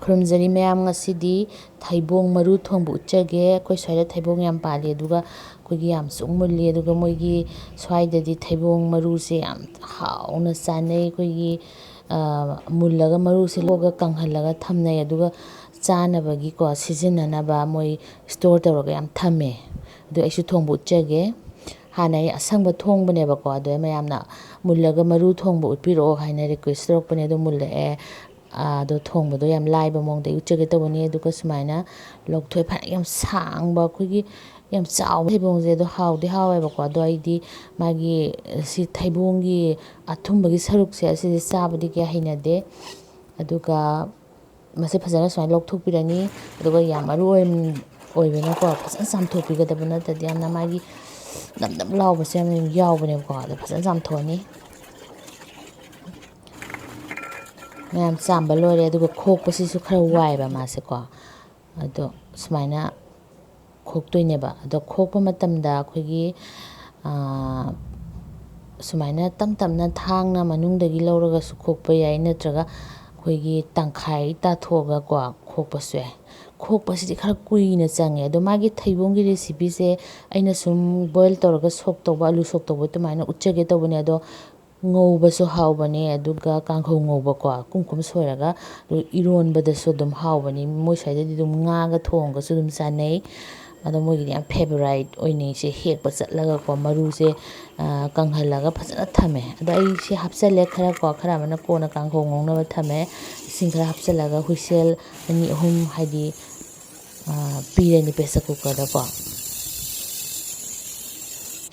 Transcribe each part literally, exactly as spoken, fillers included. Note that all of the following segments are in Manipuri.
ꯈꯨꯔꯨꯝꯖꯔꯤ ꯃꯌꯥꯝ, ꯉꯁꯤꯗꯤ ꯊꯩꯕꯣꯡ ꯃꯔꯨ ꯊꯣꯡꯕ ꯎꯠꯆꯒꯦ꯫ ꯑꯩꯈꯣꯏ ꯁ꯭ꯋꯥꯏꯗ ꯊꯩꯕꯣꯡ ꯌꯥꯝ ꯄꯥꯜꯂꯤ, ꯑꯗꯨꯒ ꯑꯩꯈꯣꯏꯒꯤ ꯌꯥꯝꯁꯨ ꯃꯨꯜꯂꯤ, ꯑꯗꯨꯒ ꯃꯣꯏꯒꯤ ꯁ꯭ꯋꯥꯏꯗꯗꯤ ꯊꯩꯕꯣꯡ ꯃꯔꯨꯁꯦ ꯌꯥꯝ ꯍꯥꯎꯅ ꯆꯥꯅꯩ꯫ ꯑꯩꯈꯣꯏꯒꯤ, ꯑ, ꯃꯨꯜꯂꯒ ꯃꯔꯨꯁꯦ ꯂꯣꯛꯑꯒ ꯀꯪꯍꯜꯂꯒ ꯊꯝꯅꯩ, ꯑꯗꯨꯒ ꯆꯥꯅꯕꯒꯤꯀꯣ, ꯁꯤꯖꯤꯟꯅꯅꯕ ꯃꯣꯏ store ꯇꯧꯔꯒ ꯌꯥꯝ ꯊꯝꯃꯦ꯫ ꯑꯗꯨ ꯑꯩꯁꯨ ꯊꯣꯡꯕ ꯎꯠꯆꯒꯦ꯫ ꯍꯥꯟꯅ ꯑꯩ ꯑꯁꯪꯕ ꯊꯣꯡꯕꯅꯦꯕꯀꯣ, ꯑꯗꯣ ꯃꯌꯥꯝꯅ ꯃꯨꯜꯂꯒ ꯃꯔꯨ ꯊꯣꯡꯕ ꯎꯠꯄꯤꯔꯛꯑꯣ ꯍꯥꯏꯅ request ꯇꯧꯔꯛꯄꯅꯦ, ꯑꯗꯣ ꯃꯨꯜꯂꯛꯑꯦ꯫ ꯑꯗꯣ ꯊꯣꯡꯕꯗꯣ ꯌꯥꯝ ꯂꯥꯏꯕ ꯃꯑꯣꯡꯗ ꯑꯩ ꯎꯠꯆꯒꯦ ꯇꯧꯕꯅꯤ꯫ ꯑꯗꯨꯒ ꯁꯨꯃꯥꯏꯅ ꯂꯧꯊꯣꯛꯑꯦ, ꯐꯅ ꯌꯥꯝ ꯁꯥꯡꯕ, ꯑꯩꯈꯣꯏꯒꯤ ꯌꯥꯝ ꯆꯥꯎꯕ ꯊꯩꯕꯣꯡꯁꯦ, ꯑꯗꯣ ꯍꯥꯎꯗꯤ ꯍꯥꯎꯋꯦꯕꯀꯣ꯫ ꯑꯗꯣ ꯑꯩꯗꯤ ꯃꯥꯒꯤ, ꯁꯤ ꯊꯩꯕꯣꯡꯒꯤ ꯑꯊꯨꯝꯕꯒꯤ ꯁꯔꯨꯛꯁꯦ, ꯑꯁꯤꯗꯤ ꯆꯥꯕꯗꯤ ꯀꯌꯥ ꯍꯩꯅꯗꯦ꯫ ꯑꯗꯨꯒ ꯃꯁꯤ ꯐꯖꯅ ꯁꯨꯃꯥꯏꯅ ꯂꯧꯊꯣꯛꯄꯤꯔꯅꯤ꯫ ꯑꯗꯨꯒ ꯌꯥꯝ ꯃꯔꯨ ꯑꯣꯏ-, ꯑꯣꯏꯕꯅꯀꯣ, ꯐꯖꯅ ꯆꯥꯝꯊꯣꯛꯄꯤꯒꯗꯕ, ꯅꯠꯇ꯭ꯔꯗꯤ ꯌꯥꯝꯅ ꯃꯥꯒꯤ ꯅꯞ ꯅꯞ ꯂꯥꯎꯕꯁꯦ ꯌꯥꯝꯅ ꯌꯥꯎꯕꯅꯦꯕꯀꯣ꯫ ꯑꯗꯣ ꯐꯖꯅ ꯆꯥꯝꯊꯣꯛꯑꯅꯤ꯫ ꯃꯌꯥꯝ ꯆꯥꯝꯕ ꯂꯣꯏꯔꯦ꯫ ꯑꯗꯨꯒ ꯈꯣꯛꯄꯁꯤꯁꯨ ꯈꯔ ꯋꯥꯏꯑꯦꯕ ꯃꯥꯁꯦꯀꯣ꯫ ꯑꯗꯣ ꯁꯨꯃꯥꯏꯅ ꯈꯣꯛꯇꯣꯏꯅꯦꯕ꯫ ꯑꯗꯣ ꯈꯣꯛꯄ ꯃꯇꯝꯗ ꯑꯩꯈꯣꯏꯒꯤ, ꯑꯥ, ꯁꯨꯃꯥꯏꯅ ꯇꯞ ꯇꯞꯅ ꯊꯥꯡꯅ ꯃꯅꯨꯡꯗꯒꯤ ꯂꯧꯔꯒꯁꯨ ꯈꯣꯛꯄ ꯌꯥꯏ, ꯅꯠꯇ꯭ꯔꯒ ꯑꯩꯈꯣꯏꯒꯤ ꯇꯪꯈꯥꯏ ꯇꯥꯊꯣꯛꯑꯒꯀꯣ ꯈꯣꯛꯄꯁꯨ ꯌꯥꯏ꯫ ꯈꯣꯛꯄꯁꯤꯗꯤ ꯈꯔ ꯀꯨꯏꯅ ꯆꯪꯉꯦ꯫ ꯑꯗꯣ ꯃꯥꯒꯤ ꯊꯩꯕꯣꯡꯒꯤ recipeꯁꯦ ꯑꯩꯅ ꯁꯨꯝ boil ꯇꯧꯔꯒ soak ꯇꯧꯕ, ꯑꯂꯨ soak ꯇꯧꯕ ꯑꯗꯨꯃꯥꯏꯅ ꯎꯠꯆꯒꯦ ꯇꯧꯕꯅꯦ꯫ ꯑꯗꯣ ꯉꯧꯕꯁꯨ ꯍꯥꯎꯕꯅꯦ, ꯑꯗꯨꯒ ꯀꯥꯡꯍꯧ ꯉꯧꯕꯀꯣ, ꯀꯨꯝ ꯀꯨꯝ ꯁꯣꯏꯔꯒ, ꯑꯗꯨ ꯏꯔꯣꯟꯕꯗꯁꯨ ꯑꯗꯨꯝ ꯍꯥꯎꯕꯅꯤ꯫ ꯃꯣꯏ ꯁ꯭ꯋꯥꯏꯗꯗꯤ ꯑꯗꯨꯝ ꯉꯥꯒ ꯊꯣꯡꯉꯒꯁꯨ ꯑꯗꯨꯝ ꯆꯥꯅꯩ꯫ ꯑꯗꯣ ꯃꯣꯏꯒꯤꯗꯤ ꯌꯥꯝ favourite ꯑꯣꯏꯅꯩꯁꯦ, ꯍꯦꯛꯄ ꯆꯠꯂꯒꯀꯣ, ꯃꯔꯨꯁꯦ, ꯑ, ꯀꯪꯍꯜꯂꯒ ꯐꯖꯅ ꯊꯝꯃꯦ꯫ ꯑꯗꯣ ꯑꯩ ꯁꯤ ꯍꯥꯞꯆꯜꯂꯦ ꯈꯔꯀꯣ, ꯈꯔ ꯑꯃꯅ ꯀꯣꯟꯅ ꯀꯥꯡꯍꯧ ꯉꯧꯅꯕ ꯊꯝꯃꯦ꯫ ꯏꯁꯤꯡ ꯈꯔ ꯍꯥꯞꯆꯜꯂꯒ whistle ꯑꯅꯤ ꯑꯍꯨꯝ, ꯍꯥꯏꯗꯤ, ꯑ, ꯄꯤꯔꯅꯤ pressure cookerꯗꯀꯣ꯫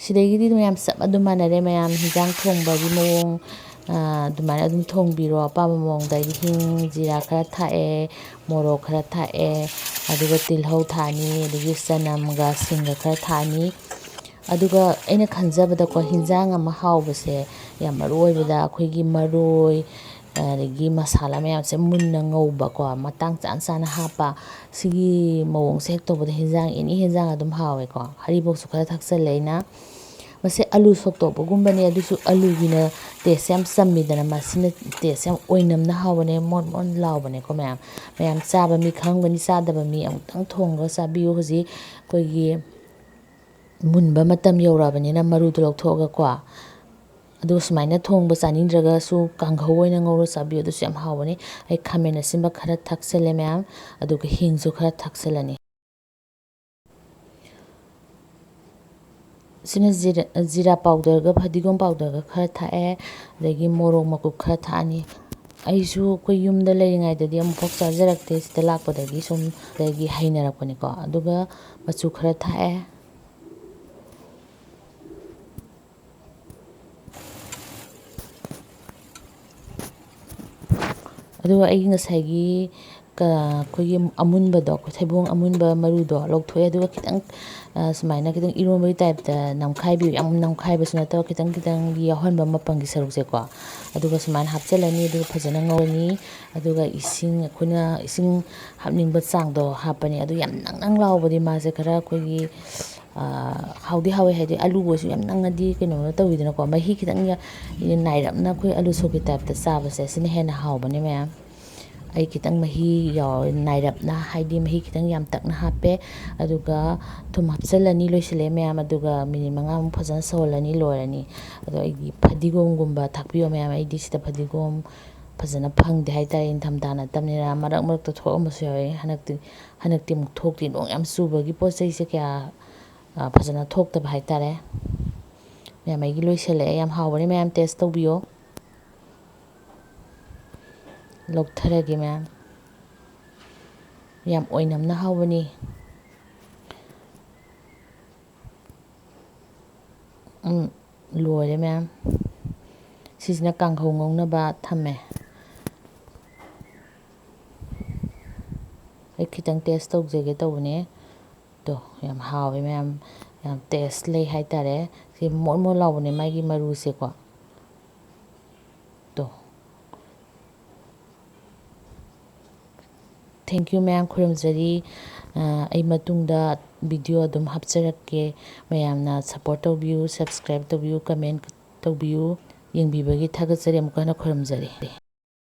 ꯁꯤꯗꯒꯤꯗꯤ ꯑꯗꯨꯝ ꯌꯥꯝ ꯆꯞ ꯑꯗꯨꯝ ꯃꯥꯟꯅꯔꯦ ꯃꯌꯥꯝ, ꯍꯤꯟꯖꯥꯡ ꯊꯣꯡꯕꯒꯤ ꯃꯑꯣꯡ, ꯑ, ꯑꯗꯨꯃꯥꯏꯅ ꯑꯗꯨꯝ ꯊꯣꯡꯕꯤꯔꯣ ꯑꯄꯥꯝꯕ ꯃꯑꯣꯡꯗ꯫ ꯑꯩꯗꯤ ꯍꯤꯡ, ꯖꯤꯔꯥ ꯈꯔ ꯊꯥꯛꯑꯦ, ꯃꯣꯔꯣꯛ ꯈꯔ ꯊꯥꯛꯑꯦ, ꯑꯗꯨꯒ ꯇꯤꯜꯍꯧ ꯊꯥꯛꯑꯅꯤ, ꯑꯗꯒꯤ ꯆꯅꯝꯒ ꯁꯤꯡꯒ ꯈꯔ ꯊꯥꯛꯑꯅꯤ꯫ ꯑꯗꯨꯒ ꯑꯩꯅ ꯈꯟꯖꯕꯗꯀꯣ, ꯍꯤꯟꯖꯥꯡ ꯑꯃ ꯍꯥꯎꯕꯁꯦ ꯌꯥꯝ ꯃꯔꯨ ꯑꯣꯏꯕꯗ ꯑꯩꯈꯣꯏꯒꯤ ꯃꯔꯣꯏ, ꯑꯗꯒꯤ ꯃꯁꯥꯂꯥ ꯃꯌꯥꯝꯁꯦ ꯃꯨꯟꯅ ꯉꯧꯕꯀꯣ, ꯃꯇꯥꯡ ꯆꯥꯅ ꯆꯥꯅ ꯍꯥꯞꯄ, ꯁꯤꯒꯤ ꯃꯑꯣꯡꯁꯦ ꯍꯦꯛ ꯇꯧꯕꯗ ꯍꯤꯟꯖꯥꯡ, any ꯍꯤꯟꯖꯥꯡ ꯑꯗꯨꯝ ꯍꯥꯎꯋꯦꯀꯣ꯫ ꯍꯔꯤꯕꯣꯞꯁꯨ ꯈꯔ ꯊꯥꯛꯆꯜꯂꯦ ꯑꯩꯅ꯫ ꯃꯁꯦ ꯑꯂꯨ ꯁꯣꯛ ꯇꯧꯕꯒꯨꯝꯕꯅꯦ, ꯑꯗꯨꯁꯨ ꯑꯂꯨꯒꯤꯅ ꯇꯦꯁ ꯌꯥꯝ ꯆꯝꯃꯤꯗꯅ, ꯃꯁꯤꯅ ꯇꯦꯁ ꯌꯥꯝ ꯑꯣꯏꯅꯝꯅ ꯍꯥꯎꯕꯅꯦ, ꯃꯣꯟ ꯃꯣꯟ ꯂꯥꯎꯕꯅꯦꯀꯣ ꯃꯌꯥꯝ꯫ ꯃꯌꯥꯝ ꯆꯥꯕ ꯃꯤ ꯈꯪꯉꯝꯒꯅꯤ, ꯆꯥꯗꯕ ꯃꯤ ꯑꯃꯨꯛꯇꯪ ꯊꯣꯡꯉꯒ ꯆꯥꯕꯤꯌꯨ꯫ ꯍꯧꯖꯤꯛ ꯑꯩꯈꯣꯏꯒꯤ ꯃꯨꯟꯕ ꯃꯇꯝ ꯌꯧꯔꯛꯑꯕꯅꯤꯅ ꯃꯔꯨꯗꯣ ꯂꯧꯊꯣꯛꯑꯒꯀꯣ꯫ ꯑꯗꯨꯒ ꯁꯨꯃꯥꯏꯅ ꯊꯣꯡꯕ ꯆꯥꯅꯤꯡꯗ꯭ꯔꯒꯁꯨ ꯀꯥꯡꯍꯧ ꯑꯣꯏꯅ ꯉꯧꯔ ꯆꯥꯕꯤꯌꯨ, ꯑꯗꯨꯁꯨ ꯌꯥꯝ ꯍꯥꯎꯕꯅꯤ꯫ ꯑꯩ ꯈꯥꯃꯦꯟ ꯑꯁꯤꯟꯕ ꯈꯔ ꯊꯥꯛꯆꯜꯂꯦ ꯃꯌꯥꯝ, ꯑꯗꯨꯒ ꯍꯤꯡꯁꯨ ꯈꯔ ꯊꯥꯛꯆꯜꯂꯅꯤ꯫ ꯁꯤꯅ ꯖꯤꯔꯥ, ꯖꯤꯔꯥ ꯄꯥꯎꯗꯔꯒ ꯐꯗꯤꯒꯣꯝ ꯄꯥꯎꯗꯔꯒ ꯈꯔ ꯊꯥꯛꯑꯦ, ꯑꯗꯒꯤ ꯃꯣꯔꯣꯛ ꯃꯀꯨꯞ ꯈꯔ ꯊꯥꯛꯑꯅꯤ꯫ ꯑꯩꯁꯨ ꯑꯩꯈꯣꯏ ꯌꯨꯝꯗ ꯂꯩꯔꯤꯉꯩꯗꯗꯤ ꯑꯃꯨꯛꯐꯥꯎ ꯆꯥꯖꯔꯛꯇꯦ, ꯁꯤꯗ ꯂꯥꯛꯄꯗꯒꯤ ꯁꯨꯝ ꯑꯗꯒꯤ ꯍꯩꯅꯔꯛꯄꯅꯤꯀꯣ꯫ ꯑꯗꯨꯒ ꯃꯆꯨ ꯈꯔ ꯊꯥꯛꯑꯦ꯫ ꯑꯗꯨꯒ ꯑꯩꯒꯤ ꯉꯁꯥꯏꯒꯤ ꯀ-, ꯑꯩꯈꯣꯏꯒꯤ ꯑꯃꯨꯟꯕꯗꯣ, ꯑꯩꯈꯣꯏ ꯊꯩꯕꯣꯡ ꯑꯃꯨꯟꯕ ꯃꯔꯨꯗꯣ ꯂꯧꯊꯣꯛꯑꯦ꯫ ꯑꯗꯨꯒ ꯈꯤꯇꯪ, ꯑ, ꯁꯨꯃꯥꯏꯅ ꯈꯤꯇꯪ ꯏꯔꯣꯟꯕꯒꯤ ꯇꯥꯏꯞꯇ ꯅꯝꯈꯥꯏꯕꯤꯌꯨ꯫ ꯌꯥꯝ ꯅꯝꯈꯥꯏꯕꯁꯨ ꯅꯠꯇꯕ, ꯈꯤꯇꯪ ꯈꯤꯇꯪ ꯌꯥꯎꯍꯟꯕ ꯃꯄꯪꯒꯤ ꯁꯔꯨꯛꯁꯦꯀꯣ꯫ ꯑꯗꯨꯒ ꯁꯨꯃꯥꯏꯅ ꯍꯥꯞꯆꯤꯜꯂꯅꯤ꯫ ꯑꯗꯨꯒ ꯐꯖꯅ ꯉꯧꯔꯅꯤ꯫ ꯑꯗꯨꯒ ꯏꯁꯤꯡ, ꯑꯩꯈꯣꯏꯅ ꯏꯁꯤꯡ ꯍꯥꯞꯅꯤꯡꯕ ꯆꯥꯡꯗꯣ ꯍꯥꯞꯄꯅꯤ꯫ ꯑꯗꯨ ꯌꯥꯝ ꯅꯪ ꯅꯪ ꯂꯥꯎꯕꯗꯤ ꯃꯥꯁꯦ ꯈꯔ ꯑꯩꯈꯣꯏꯒꯤ, ꯑ, ꯍꯥꯎꯗꯤ ꯍꯥꯎꯋꯦ, ꯍꯥꯏꯗꯤ ꯑꯂꯨꯒꯁꯨ ꯌꯥꯝ ꯅꯪꯉꯗꯤ ꯀꯩꯅꯣ ꯇꯧꯋꯤꯗꯅꯀꯣ꯫ ꯃꯍꯤ ꯈꯤꯇꯪ ꯌꯥ-, ꯅꯥꯏꯔꯞꯅ ꯑꯩꯈꯣꯏ ꯑꯂꯨ ꯁꯣꯛꯀꯤ ꯇꯥꯏꯞꯇ ꯆꯥꯕꯁꯦ, ꯁꯤꯅ ꯍꯦꯟꯅ ꯍꯥꯎꯕꯅꯦ ꯃꯌꯥꯝ꯫ ꯑꯩ ꯈꯤꯇꯪ ꯃꯍꯤ ꯌꯥꯎ-, ꯅꯥꯏꯔꯞꯅ, ꯍꯥꯏꯗꯤ ꯃꯍꯤ ꯈꯤꯇꯪ ꯌꯥꯝ ꯇꯛꯅ ꯍꯥꯞꯄꯦ꯫ ꯑꯗꯨꯒ ꯊꯨꯝ ꯍꯥꯞꯆꯤꯜꯂꯅꯤ, ꯂꯣꯏꯁꯤꯜꯂꯦ ꯃꯌꯥꯝ꯫ ꯑꯗꯨꯒ ꯃꯤꯅꯤꯠ ꯃꯉꯥꯃꯨꯛ ꯐꯖꯅ ꯁꯧꯍꯜꯂꯅꯤ, ꯂꯣꯏꯔꯅꯤ꯫ ꯑꯗꯣ ꯑꯩꯒꯤ ꯐꯗꯤꯒꯣꯝꯒꯨꯝꯕ ꯊꯥꯛꯄꯤꯌꯣ ꯃꯌꯥꯝ꯫ ꯑꯩꯗꯤ ꯁꯤꯗ ꯐꯗꯤꯒꯣꯝ ꯐꯖꯅ ꯐꯪꯗꯦ ꯍꯥꯏꯇꯥꯔꯦ, ꯏꯪꯊꯝꯊꯥ ꯅꯠꯇꯕꯅꯤꯅ꯫ ꯃꯔꯛ ꯃꯔꯛꯇ ꯊꯣꯛꯑꯝꯕꯁꯨ ꯌꯥꯎꯋꯦ꯫ ꯍꯟꯗꯛꯇꯤ, ꯍꯟꯗꯛꯇꯤ ꯑꯃꯨꯛ ꯊꯣꯛꯇꯦ꯫ ꯅꯣꯡ ꯌꯥꯝ ꯆꯨꯕꯒꯤ ꯄꯣꯠ ꯆꯩꯁꯦ ꯀꯌꯥ, ꯑ, ꯐꯖꯅ ꯊꯣꯛꯇꯕ ꯍꯥꯏꯇꯥꯔꯦ꯫ ꯃꯌꯥꯝ, ꯑꯩꯒꯤ ꯂꯣꯏꯁꯤꯜꯂꯛꯑꯦ꯫ ꯌꯥꯝ ꯍꯥꯎꯕꯅꯦ ꯃꯌꯥꯝ, ꯇꯦꯁ ꯇꯧꯕꯤꯌꯣ꯫ ꯂꯧꯊꯔꯒꯦ ꯃꯌꯥꯝ꯫ ꯌꯥꯝ ꯑꯣꯏꯅꯝꯅ ꯍꯥꯎꯕꯅꯤ꯫ ꯎꯝ, ꯂꯣꯏꯔꯦ ꯃꯌꯥꯝ꯫ ꯁꯤꯁꯤꯅ ꯀꯥꯡꯍꯧ ꯉꯧꯅꯕ ꯊꯝꯃꯦ꯫ ꯑꯩ ꯈꯤꯇꯪ ꯇꯦꯁ ꯇꯧꯖꯒꯦ ꯇꯧꯕꯅꯦ꯫ ꯇꯣ, ꯌꯥꯝ ꯍꯥꯎꯋꯦ ꯃꯌꯥꯝ, ꯌꯥꯝ ꯇꯦꯁ ꯂꯩ ꯍꯥꯏꯇꯥꯔꯦ꯫ ꯁꯤ ꯃꯣꯟ ꯃꯣꯟ ꯂꯥꯎꯕꯅꯦ ꯃꯥꯒꯤ ꯃꯔꯨꯁꯦꯀꯣ꯫ ꯇꯣ꯫ Thank you ꯃꯌꯥꯝ, ꯈꯨꯔꯨꯝꯖꯔꯤ꯫ ꯑ, ꯑꯩ ꯃꯇꯨꯡꯗ video ꯑꯗꯨꯝ ꯍꯥꯞꯆꯔꯛꯀꯦ꯫ ꯃꯌꯥꯝꯅ support ꯇꯧꯕꯤꯌꯨ, subscribe ꯇꯧꯕꯤꯌꯨ, comment ꯇꯧꯕꯤꯌꯨ꯫ ꯌꯦꯡꯕꯤꯕꯒꯤ ꯊꯥꯒꯠꯆꯔꯤ꯫ ꯑꯃꯨꯛꯀ ꯍꯟꯅ ꯈꯨꯔꯨꯝꯖꯔꯤ꯫